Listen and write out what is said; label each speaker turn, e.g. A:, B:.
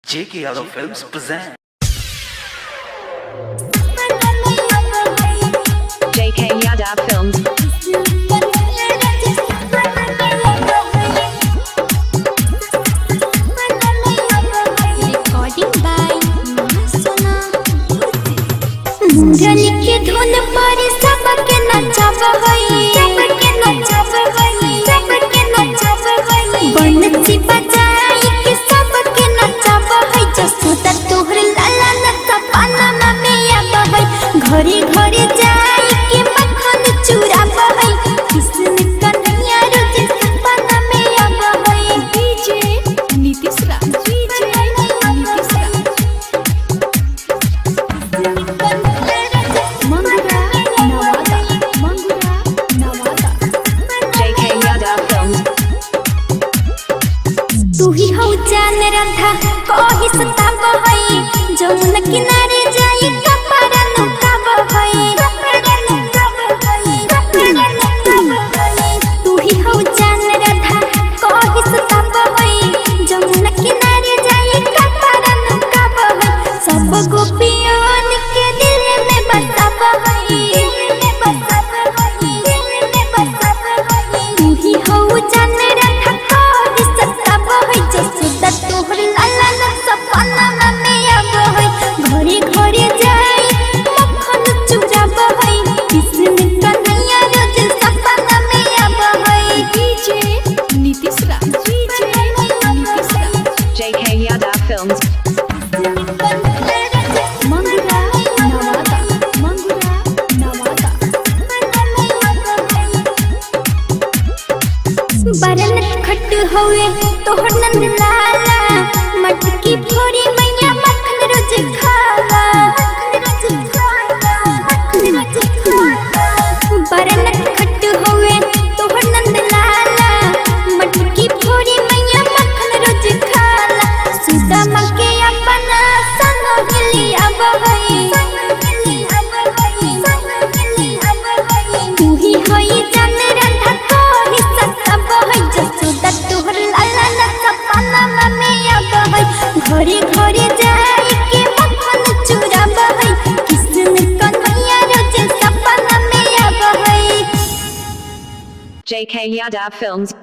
A: J.K. Yadav Films present.
B: JK Yadav Films.
C: Recording by Sona. मुरली के धुन पर सबके नचाव हई, सबके नचाव हई, सबके नचाव हई। बंसी बजाई के सबके नचाव हई। जसोदा तोहर लाला नचा पाना में आब हई। घरे घरे जाई के मक्खन चुराब हई। कृष्ण कन्हैया रोज सपना में आब हई।
D: DJ Nitish Raj, DJ Nitish Raj, Mangura Nawada, Mangura Nawada.
B: JK Yadav Films.
C: तू ही हो जान राधा कही सताब हई। जमुना किनारे जाई कपड़ा नुकाब हई, कपड़ा नुकाब हई, कपड़ा नुकाब हई। तू ही हो जान राधा कही सताब हई। जमुना किनारे जाई कपड़ा नुकाब हई। सब गोपियन के दिल में बसाब हई, दिल में बसाब हई, दिल में बसाब हई। तू ही हो जान राधा कही सताब हई। जसोदा तोहर लाला न सपना में आब हई। घरे घरे जाई मक्खन चुराब हई। कृष्ण कन्हैया रोज सपना में आब हई।
D: डीजे नीतीश राज, डीजे नीतीश राज,
B: JK Yadav Films.
D: Mangura Nawada, Mangura Nawada.
C: बरन खट होए तोहर नंद लाला। मटकी फोड़ी मैया मक्खन रोज खाला, मक्खन रोज खाला, मक्खन रोज खाला। बरन खट होए तोहर नंद लाला। मटकी फोड़ी मैया मक्खन रोज खाला। सुदामा के अपना संग मिली अब हई, संग मिली अब हई, संग मिली अब हई। तू ही हई जान राधा कही सताब हई। जसोदा तोहर लाला न सपना में आब हई। घरे घरे जाई के मक्खन चुराब हई। कृष्ण कन्हैया रोज सपना में आब हई।
B: JK Yadav Films.